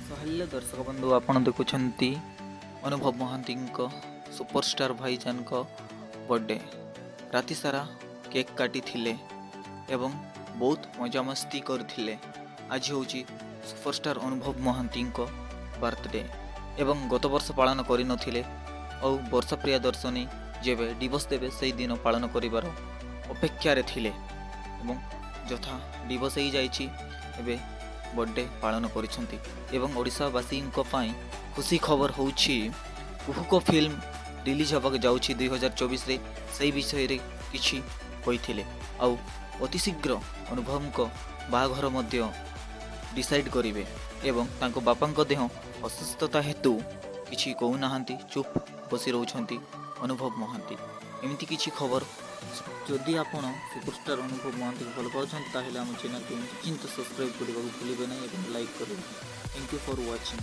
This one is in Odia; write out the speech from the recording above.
ହ୍ୟାଲୋ ଦର୍ଶକ ବନ୍ଧୁ, ଆପଣ ଦେଖୁଛନ୍ତି ଅନୁଭବ ମହାନ୍ତିଙ୍କ, ସୁପରଷ୍ଟାର ଭାଇଜାନଙ୍କ ବର୍ଥଡେ। ରାତି ସାରା କେକ୍ କାଟିଥିଲେ ଏବଂ ବହୁତ ମଜାମସ୍ତି କରିଥିଲେ। ଆଜି ହେଉଛି ସୁପରଷ୍ଟାର ଅନୁଭବ ମହାନ୍ତିଙ୍କ ବାର୍ଥଡେ ଏବଂ ଗତ ବର୍ଷ ପାଳନ କରିନଥିଲେ ଆଉ ବର୍ଷା ପ୍ରିୟଦର୍ଶିନୀ ଯେବେ ଡିଭୋର୍ସ ଦେବେ, ସେଇଦିନ ପାଳନ କରିବାର ଅପେକ୍ଷାରେ ଥିଲେ ଏବଂ ଯଥା ଡିଭୋର୍ସ ହେଇଯାଇଛି, ଏବେ ବର୍ଥଡେ ପାଳନ କରିଛନ୍ତି। ଏବଂ ଓଡ଼ିଶାବାସୀଙ୍କ ପାଇଁ ଖୁସି ଖବର ହେଉଛି, କୁହୁକ ଫିଲ୍ମ ରିଲିଜ୍ ହେବାକୁ ଯାଉଛି 2024ରେ, ସେଇ ବିଷୟରେ କିଛି କହିଥିଲେ। ଆଉ ଅତି ଶୀଘ୍ର ଅନୁଭବଙ୍କ ବାହାଘର ମଧ୍ୟ ଡିସାଇଡ଼୍ କରିବେ ଏବଂ ତାଙ୍କ ବାପାଙ୍କ ଦେହ ଅସୁସ୍ଥତା ହେତୁ କିଛି କହୁନାହାନ୍ତି, ଚୁପ୍ ବସି ରହୁଛନ୍ତି ଅନୁଭବ ମହାନ୍ତି। ଏମିତି କିଛି ଖବର। ଯଦି ଆପଣ ସୁପରଷ୍ଟାର ଅନୁଭବ ମହାନ୍ତିକୁ ଭଲ ପାଉଛନ୍ତି, ତାହେଲେ ଆମ ଚ୍ୟାନେଲକୁ ନିଶ୍ଚିନ୍ତ ସବସ୍କ୍ରାଇବ୍ କରିବାକୁ ଭୁଲିବେ ନାହିଁ ଏବଂ ଲାଇକ୍ କରିବେ। Thank you for watching.